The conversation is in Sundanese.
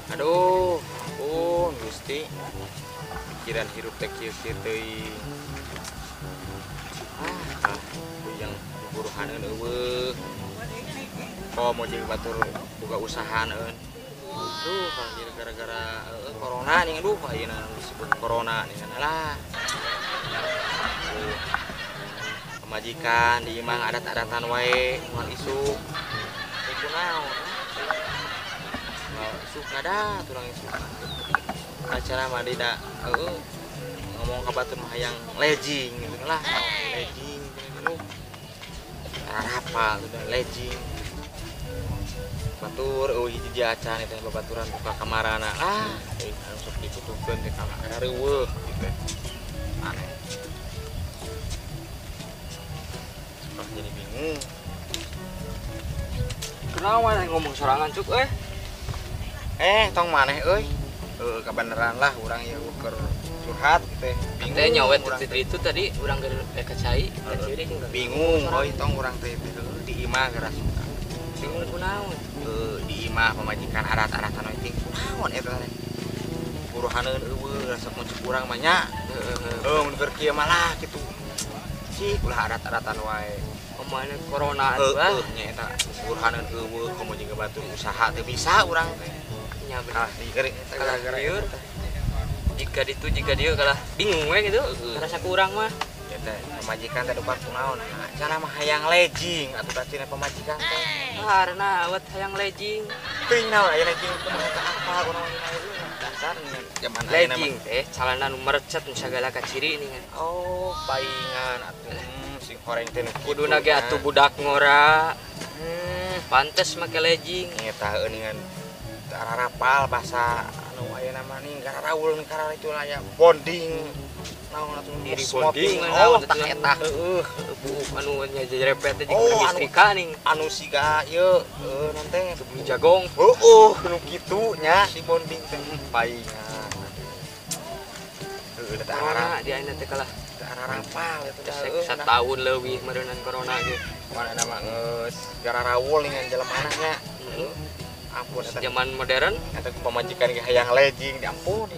Aduh, ampun Gusti. Pikiran hirup teh kieu-kieu teuing. Ah, puyeng buruhaneun eueuh. Komo jeung batur boga usahaneun. Duh, kalau jadi gara-gara corona nih, aduh, ayeuna disebut corona nih lah. Pamajikan di imah adat-adatan wae, moal isuk. Teu kunaon. Isuk ada turang isuk. Acara mah dina heueuh ngomong ka batur mah hayang legging gitu lah, legging gitu. Rapal udah legging. Batur eueuh hiji acan eta babaturan buka kamarana. Ah, anu sok ditutupkeun teh kamar reueuh gitu. Aneh. Sok jadi bingung. Kenapa maneh ngomong sorangan cuk euy? Tong maneh euy. Heueuh kabeneran lah urang ieu keur curhat teh. Bingung teh nyawet itu tadi urang keur kacai, kaciri jeung bingung euy tong urang teh di imah geura suka. Bingung kunaon? Di imah pamajikan arat-aratan we ting kunaon eta teh. Buruhaneun eueuh resep mun cek urang mah nya. Heueuh mun keur kieu mah lah kitu. Cik ulah arat-aratan wae. Kumaha corona atuh ah. Nya eta buruhaneun eueuh komo jeung batur usaha teu bisa urang teh. Nya bener. Ah, eta gara-gara eta. Jika ditu jika dieu kalah bingung we gitu. Rasa kurang mah. Ya teh pamajikan teh duka kunaon. Cenah mah hayang legging atuh tah cenah pamajikan teh. Karena awet hayang legging. Teuing naon aya legging kumaha teh apa urang mah dasar zaman ayeuna legging teh calana nu merecet nu sagala kaciri nih kan. Oh, paingan atuh sing horeng teh nu kuduna ge atuh budak ngora. Pantes make legging. Eta heueuh ararapal bahasa anu ayeuna mah ning gararaul ning karara itu aya bonding naon atuh diri bonding. Oh, tah eta heueuh buuk anu nya jerepet teh jeung listrika ning anu siga ieu heueuh non teh sebelum jagong. Heueuh nu kitu nya si bonding teh paingan. Heueuh teh corona di ayeuna teh kalah ararapal eta teh sataun leuwih meureunnan corona ge. Mana mah geus gararaul ning jelema nya. Ampun eta zaman modern eta pamajikan ge hayang legging, ampun.